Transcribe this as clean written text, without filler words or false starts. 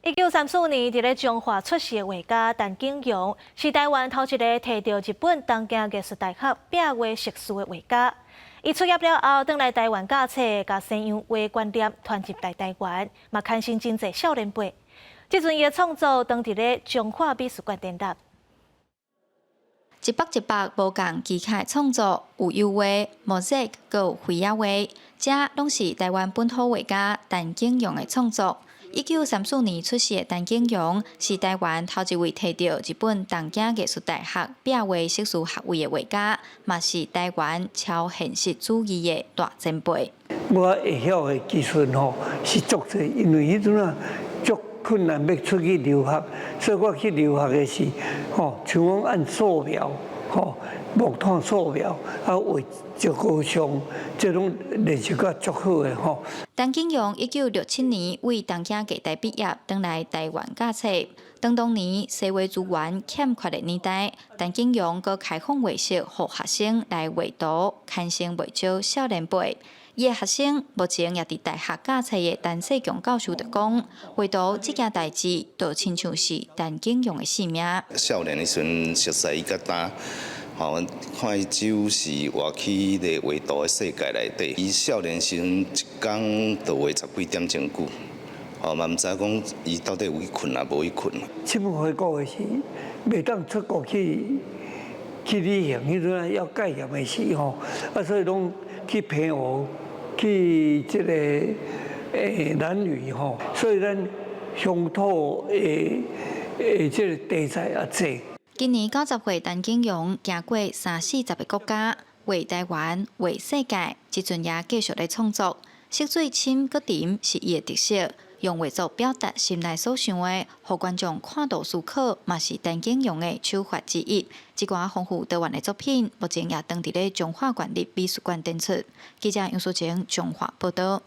1934年，佇咧彰化出世的畫家陳景陽，是台灣頭一个提著日本東京藝術大學壁畫碩士的畫家。伊出業了後，轉來台灣教冊，共西洋畫觀念傳入來台灣，嘛牽生真濟少年輩。這陣伊的創作當佇咧彰化美術館展覽。一筆一筆無仝技巧的創作，有油畫、墨色、閣有花仔畫，這攏是台灣本土畫家陳景陽的創作。1934年出世的陳景陽，是台灣頭一位提著日本東京藝術大學壁畫碩士學位的畫家，嘛是台灣超現實主義的大前輩。我會曉的技術吼是足濟，因為彼陣啊足困難欲出去留學，所以我去留學的時，吼像講按素描，吼木炭素描，啊畫石膏像，這攏練習甲足好的吼。陳景陽1967年為東京藝大畢業，轉來台灣教冊。當當年西畫資源欠缺的年代，陳景陽閣開放畫室，予學生來畫圖，牽生袂少少年輩。伊的學生目前也佇大學教冊的陳世強教授就講，畫圖這件代誌，就親像是陳景陽的性命。少年的時陣熟似伊較早，吼，看伊只有是活佇彼个畫圖的世界內底。伊少年時陣一工就畫十幾點鐘久，吼嘛毋知講伊到底有去睏抑無去睏。七本回國的時，袂當出國去旅行，彼陣猶戒嚴的時吼，啊所以攏去澎湖，去這个蘭嶼吼，所以咱鄉土的這个題材也濟。今年90歲陳景陽行過三四十个國家，畫台灣、畫世界，這陣也繼續咧創作。色水深閣沉是伊的特色，用畫作表達心內所想的，予觀眾看圖思考，嘛是陳景陽的手法之一。這寡豐富多元的作品，目前也當佇咧彰化縣立美術館展出。記者楊淑晴彰化報導。